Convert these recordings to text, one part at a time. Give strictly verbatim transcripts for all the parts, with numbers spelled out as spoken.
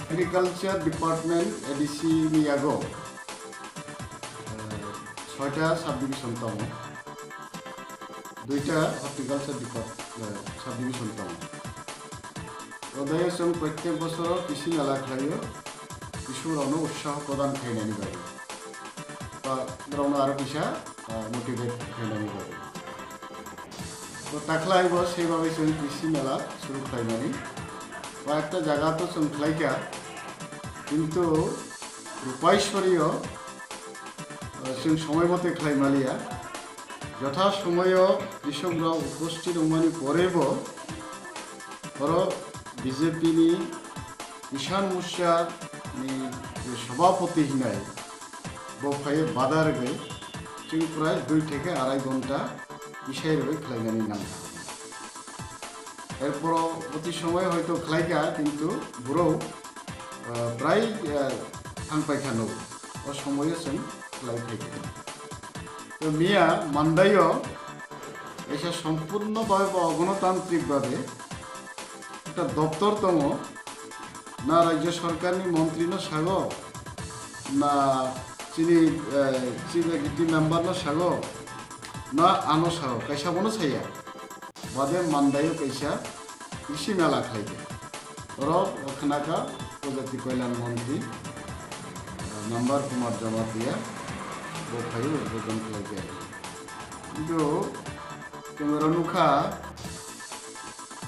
Agriculture Department A D C ni yago, eh, soita subdivision tongo, duita horticulture depart-, eh, subdivision tongo. Odai chwng protyek bosoro kisi mela khlaio, kisu rokno utsaho prodan khainani bagwi. Ba borokno aro kisa, ah, motivate khainani bagwi. To takhlai bo sei bagwi chwng kisi mela suru khlaimani. Ba ekta jaga to chwng khlaikha, kintu rupaisoriyo, ah, chwng somoi mote khlai maliya. Jotha somoyo krishok rok uposthit wngmani porebo oro B J P ni Kisan Morcha ni je sobhapoti hinai bo phaiwi bada rwgwi chwng prai dui theke arai ghonta bisai rwgwi khlainani nangkha. Erporo boti somoy hoito khlaikha, kintu borok, ah, prai, ah, thangpaikha no, o somoyo chwng khlai phaikha. To miya mandaio kaisa sompurno bhabe ba ogonotantrik bhabe ekta doptor tongo, na rajya sorkarni montrino sago, na chini, eh, chief executive memberno sago, na ano sago, kaisa bono saya. Bade mandaio kaisa krishi mela khlaikha. Oro khnakha Pujati Kalyan Montri, eh, Nambar Kumar Jamatia, bo phaiwi udbodhon khlaikha. Kintu chwng oro nukha,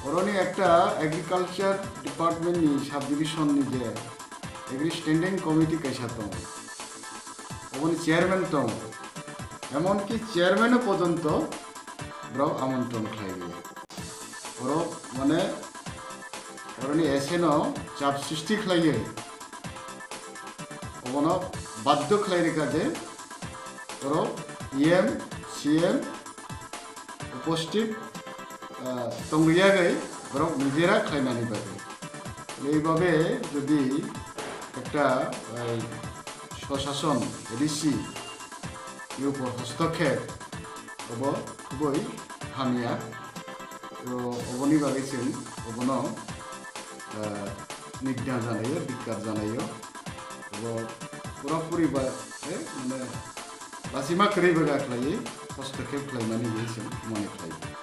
oroni ekta agriculture department ni subdivision ni je agri standing committee kaisa tongo, oboni chairman tongo, emonki chairman o pojonto borok amontron khlai rwya. Borok mane oroni S N o chap sristi khlaiwi obono badhyo khlai rwkha je borok E M, C M uposthit, ah, tongwi yagwi borok nijera khlainani bagwi. Eibabe jodi ekta, ah, swshason, A D C ni upor hostokhep obo khubui hamya. To oboni bagwi chwng obono, ah, nigna janaio, dikkar janaio. Obo pura puri ba, eh, mane, bachima kwrwi baga khlaiwi hostokhep khlaimani hinwi chwng mone khlai.